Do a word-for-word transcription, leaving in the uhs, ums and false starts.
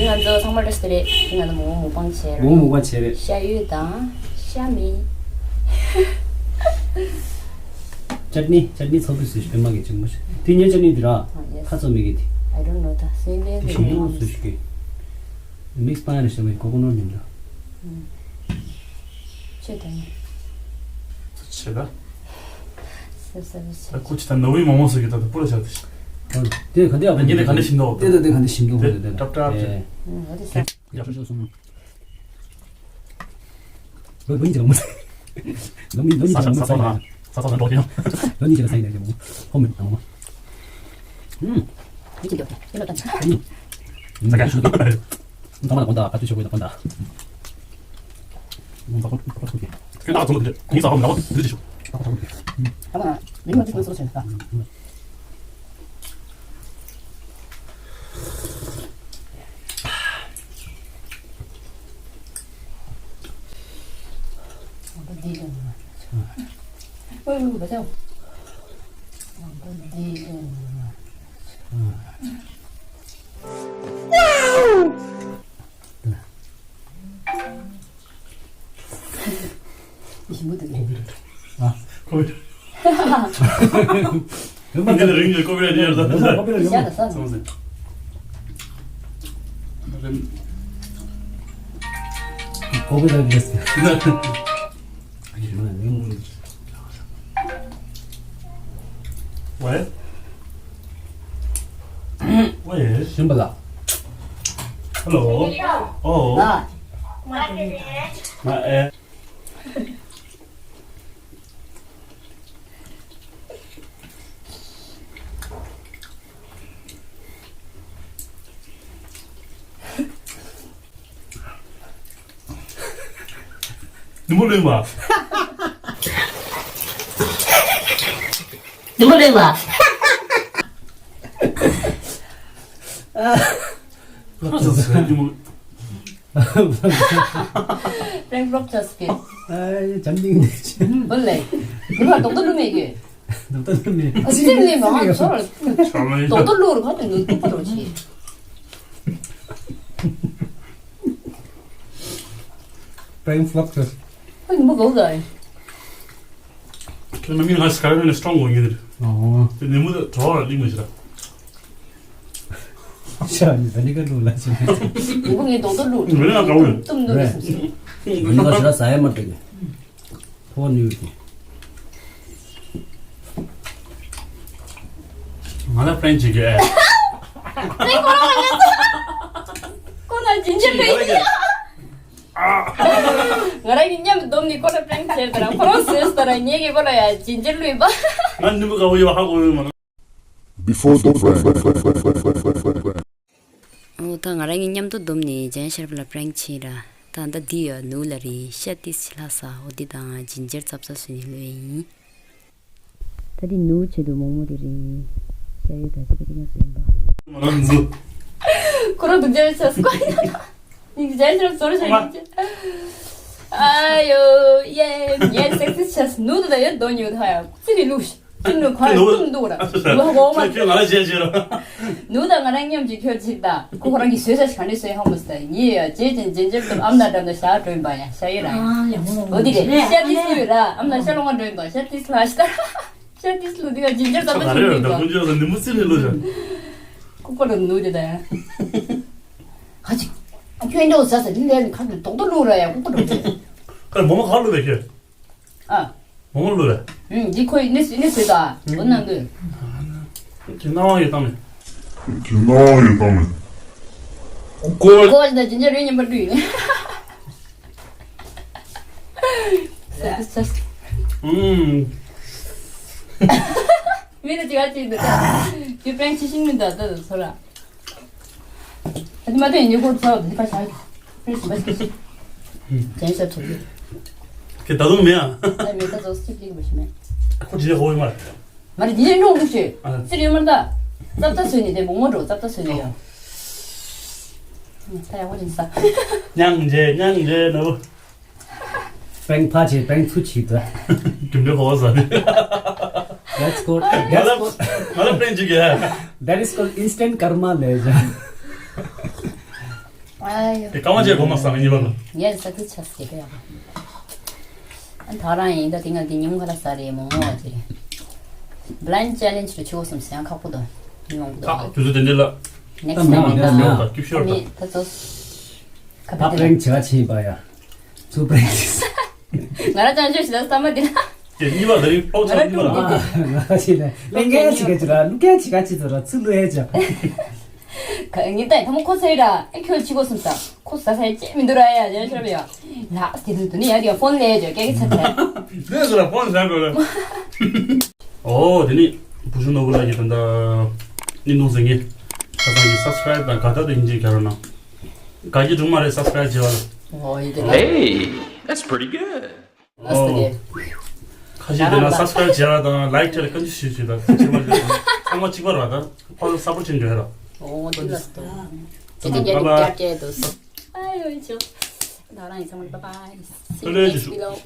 ང་ཚོ་ཚང་མ་བཀྲ་ཤིས་བདེ་ལེགས། ང་ཚོ་མོག་མོག་པང་བྱས་ར། མོག་མོག་པང་བྱས་རེད། ཤ་ཡོད་དང་ཤ་མེད། ཅཊ་ནི་ཅཊ་ནི་ཚོགས་པའི་སུ་ཞིག་པད་མ་གི་ཅིག་མོ་ཞིག་དེ་ཉེ་ཅཊ་ནི་དེ་ར། ཨ་ཡེ་སི། ཁ་ཚོ་མི་གི་དེ། I don't know ད་སེམས་ལས་དེ་ཞིམ་པོ་སུ་ཞིག་གི་མིག་སི་པང་རེ་ཞིམ་པོ་ཀོ་ཀོ་ནོར་ཉིམ་ར། ཆོས་དང་། ཆེ་ད། སེ་སེ་སེ། ད་ཁོ་ཅི་ད་ནོ་བི་མོ་མོ་སོ་གི་ད་ད་པུ་ར་ཆ་དེ་ཤི། དེ་ག་འདི་ཨ་ཉི་དེ་ག་འདི་ཞིམ་དོ། དེ་ད་དེ་ག་འདི་ཞིམ་དོ། དེ་དེ་ད་ད་ཀྲབ་ཀྲབ་དེ། ཨ་རེ་ས། ཡ་ཤོ་ཤོ་སོང་། ལོ་ལོ་ཉི་ཅི་ལ་མོ། ལོ་མི་ལོ་ཉི་ཅི་ལ་མོ་ས་ས་ས་ས་ས་འགྲོ་གི་ཡོང་། ལོ་ཉི་ཅི་ལ་ས་ཡིན་ད་ཡོང་། ཧོ་མི་ཨ་མོ། ཨུམ། ཉི་ཅི་ཡོད་དེ་ལོ་ད་ཆ། ཨུམ། ས་ག་ཤོ། ད་མ་ལ་གོན་ད་ཀ་ཏུ་ཤོ་གོ་ད་གོན་ད། ཞིམ་པོ་འདུག་ཨ། ཀོ་བི་རེད། འདི་ལ་རིང་གི་ཀོ་བི་རེད་ཡོད་ད། ཀོ་བི་རེད་ཡོད། ཤ་ད་ས། སོང་ཟིན། ཀོ་བི་རེད་ཡོད།喂。喂。ཤིན་པ་ལགས། Hello。ཨོ། ང་ཨེ། ནུ་མོ་ལོས་མ། ནུ་མོ་ལོས་མ། ཧ་ཟ་ཟ་ནུ་མོ། ཕྲེང་ཕྲོག་ཆ་སྐད། ཨ་ཡ་ཅམ་ཏིང་ནི་ཆེ། བོ་ལེ། ནུ་མ་རྡོག་རྡོག་བླུགས་མེད་གི། རྡོག་རྡོག་བླུགས་མེད། ཨ་ཙི་ལེ་མ་ང་ཚོར། རྡོག་རྡོག་བླུགས་རུ་ཁ་དེ་ནུ་ཏུ་པ་རོ་ཆེ། ཕྲེང་ཕྲོག་ཆ། ཨ་ནི་མོ་གོ་ག་ཨེ། ཁྱོད་ནམ་རྒྱུན་ང་སི་ཀ་ར་ནས་སི་ཊོང་གོ་ཡིན་རེད། ཨོ། དེ་ནི་མོ་དེ་གྲོགས་ལ་གླིང་མི་ཤི་ར། ཤ་ནི་ད་ནི་ཀ་ལུག་ལ་ཤི། ངུ་ངའི་རྡོག་རྡོག་བླུགས། མི་ལ་ཀ་བོ་ཡོད། ཏུམ་ཏུམ་རེད་སམ་སི། ནི་ཀ་ཤི་ར་ཟ་ཡ་མ་དྲེག་གི། ཕོ་ནུས་ཀྱི། ང་ལ་ཕྲེང་ཅིག་གི་ཨེ། ཕྲེང་ཁོ་རང་ལ་ཉན་ཁོ་ན་ཇིན་ཇར་ཕྲེང་ཅིག་ང་རང་གི་མཉམ་དུ་འདོམ་ནི་ཁོ་ལ་ཕྲེང་ཆེར་དང་ཁོ་རང་སོས་དང་ངེད་ཀྱི་ཁོ་ལ་ཡ་ཇིན་ཇར་བླུགས་པ། ང་ནུ་མོ་ཀ་བོ་ཡོད་ཧ་གོ་ཡོད་མ། Before the friend. ཨོ་ད་ང་རང་གཉིས་མཉམ་དུ་འདོམ་ནས་ཇན་ཤར་པ་ལ་པྲེང་ཆེ་ར། ད་ད་འདི་ཡ་ནུ་ལ་རེད་ཤ་ཏིས་ལྷ་ས་ཨོ་འདི་དང་ཇིན་ཇར་ཙབ་ཙབ་སུ་ནི་ལོས་ཡིན། ད་འདི་ནུ་ཆེད་དུ་མོག་མོག་དེ་རེད། ཤ་ཡོད་ད་ཆེད་དུ་ཡང་སུ་ཡིན་པ། ཁོ་རང་དུག་ཇན་ཤར་སྐོ་ཡ་ད། ནི་ཇན་ཤར་ཟོར་ཤར་ཡིན། ཨ་ཡོ་ཡེ་ངས་སེག་སི་ཆེས་ནུ་ད་ད་ཡོད་དོ་ཉོ་ད་ཡ་ཙི་ནི་ལུག་ཤ། ཅུང་ནུ་ཁ་ཅུང་འདུག་ར། ལོ་གོང་མ། ཁྱོད་ང་ལ་བྱས་བྱས་ར། ནུ་དང་ང་རང་མཉམ་གཅིག་ཁྱོད་གཅིག་དང་ཁོ་ཁོ་རང་གི་བཟོས་ས་ཞིག་ག་ནས་བཟོས་ཧང་མོ་ཟེར་ཡིན་ཡ་བྱས་ཅན་ཇེན་ཇེབ་དང་ཨམ་ན་འགྲམ་དང་ཞག་སྒྲོན་པ་ཡ་ཤ་ཡོད་ར། ཨོ་དེ་རེད་ཤ་ཏིས་ལུ་ཡོད་ར་ཨམ་ན་ཤ་ལོང་བ་སྒྲོན་པ་ཤ་ཏིས་ལ་ཤ་ཤ་ཏིས་ལུ་དེ་ག་ཇེན་ཇེབ་ཙམ་པ་ཞིག་ཡོད་པ། ཁོ་ཁོ་རང་ནུ་དེ་ད་ཡ། ཁ་ཅིག་ཁྱོད་འདྲ་བོ་ཟ་ཟ་དེ་ལས་ནི་ཁ་ཅིག་རྡོག་རྡོག་བླུགས་ར་ཡ་ཁོ་ཁོ་འགྲོ་ཆེ། ཁ་མོ་མོ་ཁ་བླུགས་པས་ཁྱོད། ཨ། མོ་མོ་ལོས། ཨུམ་འདི་ཁོས་ནི་ནི་ཟོས་ད། འོ་ནང་དུ། ཁྱེད་སྣང་བ་ཡོད་དམ་མེད། ཁྱེད་སྣང་བ་ཡོད་དམ་མེད། ཀོ། ཀོ་ཞིག་ད་ཇིན་ཇར་རེ་ཉན་པ་འདྲུད་ཡིན། ཨུམ། མི་ལ་ཅི་ག་ཅི་འདུག་ད། ཅི་པྲེང་ཅི་ཤིང་མི་འདུག་ད་ད་ཚོ་ར། ཨ་ཏི་མ་ཏོ་ཡིན་ཉེ་ཁོ་ཚོ་འདི་པ་ཆགས་ཀྱི། ཁྱེད་ད་དུང་མེད་ཨ། ཨ་མེད་ད་ཚོ་སི་ཀིབ་ལིང་བ་ཞིག་མེད། ཁོ་ཇི་ལ་ཧོ་ཡི་མ་རེད། ང་རེ་འདི་ལས་འགྲོ་འདུག་ཞེས། ཨ། ཙི་རེ་མར་ད། ཙབ་ཙ་བཟོས་ནས་དེ་མོག་མོག་འགྲོ་ཙབ་ཙ་བཟོས་ནས་ཡོང་། ད་ཡག་པོ་ཅིག་ཟ། མྱང་རྗེ་མྱང་རྗེ་ནོ། པྲེང་ཕ་ཆེ་པྲེང་ཚུ་ཆི་ད། རྒྱུ་འབྲས་ཧོ་ཟ་ནི། That's called, that's called, ང་ལ་ང་ལ་པྲེང་ཅིག་གི། That is called instant karma ལས་ཀྱང་། ཨ་ཡོ། དེ་སྐར་མ་བཅས་གོ་མ་སང་གཉིས་པ་ལ། ངས་ས་ཁུལ་ཆགས་སྐད་ཡག་པོ། ཨ་ད་རང་ཡིན་ད་དེ་ང་དེ་ཉིན་མོ་ཁ་ལ་ཟ་རེད་མོ་མོ་བ་ཅི་རེད། Blind challenge རུ་ཆུ་བོ་སོམ་སེང་ཁག་པོ་དང་། མི་མང་པོ་ཁ་དང་། དུས་ཚོད་དེ་འདྲ་ལ། Next ད་མ་time ཡང་ཡང་ཡང་ད་ཀིབ་ཤོར་ད། ད་ཚོ། ཁ་ད་པི་པྲེང་ཆེ་བ་ཆེ་ཡིན་པ་ཡ། ཚུ་པྲེང་། ང་རང་ཅང་ཅོ་ཞིག་ལ་བསམ་པ་འདི་ལ། དེ་གཉིས་པ་ལ་རིང་པོ་ཆགས་གཉིས་པ་ལ། ང་ཅི་ལ་ལེན་ག་ཅི་ག་ཅི་ར་ལུ་ག་ཅི་ག་ཅི་ཚོ་ར་ཚུ་ལུ་ཡ་ཅག་ངི་ད་ཐ་མ་ཁོ་ཚེ་ར་ཨེ་ཁྱོད་ཅི་གོ་སོང་ས་ཁོ་ཟ་ས་ཡ་ཅེ་མི་འདུག་ར་ཡ་ཅེ་ཤོར་བ་ཡ། ལ་དེ་དུ་དུ་ནི་ཡ་དེ་ཡ་ཕོན་ལས་ཡ་ཅེ་ཀེ་ཀེ་ཚ་ཚ། དེ་ཟེར་ར་ཕོན་ཟ་དགོས་ལ། ཨོ་དེ་ནི་བུ་ཆུང་ནོར་བུ་ལགས་ཀྱི་ད་ལྟ་ནི་ནོར་ཟེར་ངེས་ཁ་སང་གི་སབ་སི་ཀ་རེབ་དང་དགའ་ཐག་དེ་ཡིན་ཅིག་ག་རོ་ན། དགའ་སྐྱིད་སྒྲོལ་མ་རེད་སབ་སི་ཀ་རེབ་བྱེད་པ་ལ། ཨོ་ཡི་དེ་ལ། Hey, that's pretty good. ཨོ། ཁ་ཤས་དེ་ན་སབ་སི་ཀ་རེབ་བྱས་པ་དང་ལའིཀ་བྱས་ལ་བཀའ་འདྲི་ཞུས་ཞུས་དང་ཚང་མ་ཚང་མ་གཅིག་པ་རེད་པ་ད་ཁོ་ཚོ་སབ་པོར་བྱེད་འགྲོ་ཡ་ར། ཨོ་འདི་ལ་སྟོ། ཅི་ཅི་རྒྱ་རྒྱ་རྒྱ་དོ། ཨ་ཡོ་ཆོ། ད་རང་ཡིན་ཚང་མ་bye bye. See you next vlog.